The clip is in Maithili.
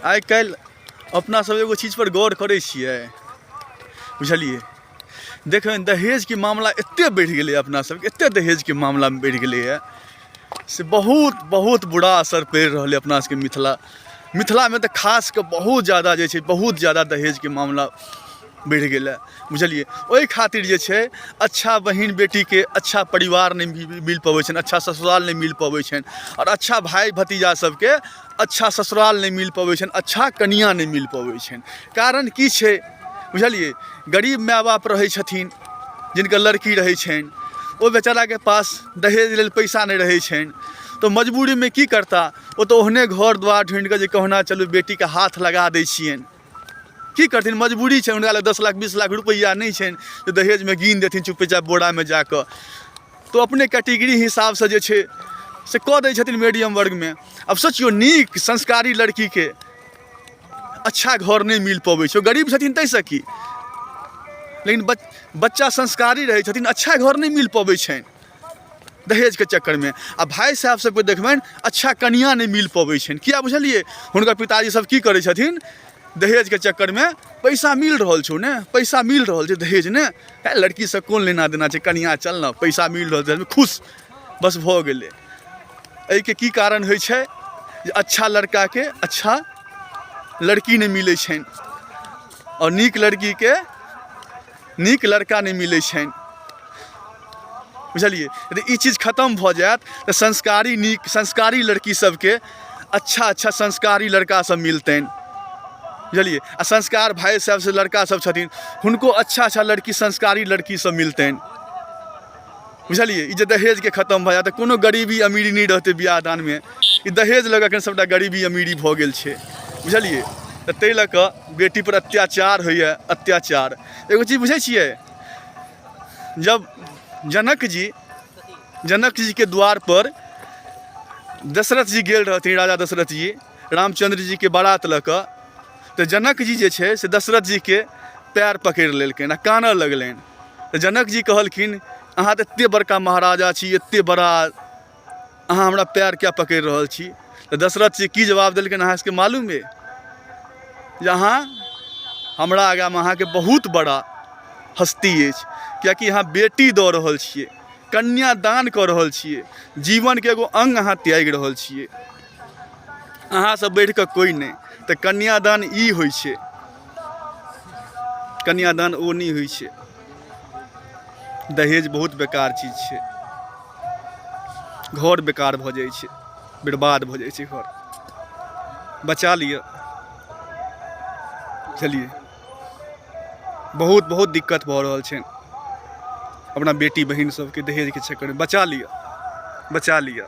आइ काल्हि अपना सब एगो चीजपर गौर करै छियै, बुझलियै? देखबै दहेजके मामला एते बढ़ि गेलै, अपना सबके एते दहेजके मामलामे बढ़ि गेलैए से बहुत बहुत बुरा असर पड़ि रहल अइ अपना सबके मिथिलामे तऽ खास कऽ बहुत जादा जे छै, बहुत जादा दहेजके मामला बढ़ि गेलै, बुझलियै? ओहि खातिर जे छै अच्छा बहिन बेटीके अच्छा परिवार नहि मिल पबै छनि, अच्छा ससुराल नहि मिल पबै छनि आओर अच्छा भाय भतीजा सबके अच्छा ससुराल नहि मिल पबै छनि, अच्छा कनिआँ नहि मिल पबै छनि। कारण की छै, बुझलियै? गरीब माय बाप रहै छथिन, जिनकर लड़की रहै छनि, ओ बेचाराके पास दहेज लेल पैसा नहि रहै छनि, तऽ मजबूरीमे की करता? ओ तऽ ओहने घर दुआर ढूँढि कऽ जे कहुना चलू बेटीके हाथ लगा दै छियनि। की करथिन, मजबूरी छै। हुनका लग 10 लाख 20 लाख रुपैआ नहि छनि जे दहेजमे गिन देथिन चुपेचाप बोरामे जा कऽ। तऽ अपने कैटेगरी हिसाबसँ जे छै से कऽ दै छथिन मीडियम वर्गमे। आब सोचियौ, नीक संस्कारी लड़कीके अच्छा घर नहि मिल पबै छै। ओ गरीब छथिन ताहिसँ की, लेकिन बच्चा संस्कारी रहै छथिन, अच्छा घर नहि मिल पबै छनि दहेजके चक्करमे। आ भाय साहेब सबके देखबनि, अच्छा कनिआँ नहि मिल पबै छनि। किया बुझलियै? हुनकर पिताजी सब की करै छथिन दहेजके चक्करमे? पैसा मिल रहल छौ ने, पैसा मिल रहल छै दहेज ने, लड़कीसँ कोन लेना देना छै? कनिआँ चल ने, पैसा मिल रहल छै, खुश बस भऽ गेलै। एहिके की कारण होइ छै जे अच्छा लड़काके अच्छा लड़की नहि मिलै छनि आओर नीक लड़कीके नीक लड़का नहि मिलै छनि, बुझलियै? यदि ई चीज खतम भऽ जायत तऽ संस्कारी, नीक संस्कारी लड़की सबके अच्छा अच्छा संस्कारी लड़का सब मिलतनि, बुझलियै? आ संस्कार भाय साहेब से लड़का सब छथिन, हुनको अच्छा अच्छा लड़की, संस्कारी लड़की सब मिलतनि, बुझलियै? ई जे दहेजके खतम भऽ जायत तऽ कोनो गरीबी अमीरी नहि रहतै बियाह दानमे। ई दहेज लऽ कऽ एखन सबटा गरीबी अमीरी भऽ गेल छै, बुझलियै? तऽ ताहि लऽ कऽ बेटीपर अत्याचार होइए, अत्याचार। एगो चीज बुझै छियै? जब जनक जी, जनक जीके द्वारपर दशरथ जी गेल रहथिन, राजा दशरथ जी रामचन्द्र जीके बारात लऽ कऽ, तऽ जनक जी जे छै से दशरथ जीके पैर पकड़ि लेलकनि आ कानऽ लगलनि। तऽ जनक जी कहलखिन, अहाँ तऽ एतेक बड़का महाराजा छी, एतेक बड़ा अहाँ हमरा पैर किया पकड़ि रहल छी? तऽ दशरथ जी की जवाब देलखिन अहाँ सबके मालूम अइ? जे अहाँ हमरा आगाँमे अहाँके बहुत बड़ा हस्ती अछि, किएकि अहाँ बेटी दऽ रहल छियै, कन्यादान कऽ रहल छियै, जीवनके एगो अङ्ग अहाँ त्यागि रहल छियै, अहाँसँ बढ़ि कऽ कोइ नहि। तऽ कन्यादान ई होइ छै, कन्यादान ओ नहि होइ छै। दहेज बहुत बेकार चीज छै। घर बेकार भऽ जाइ छै, बर्बाद भऽ जाइ छै घर। बचा लिअ, बुझलियै? बहुत बहुत दिक्कत भऽ रहल छै अपना बेटी बहिन सबके दहेजके चक्करमे। बचा लिअ, बचा लिअ।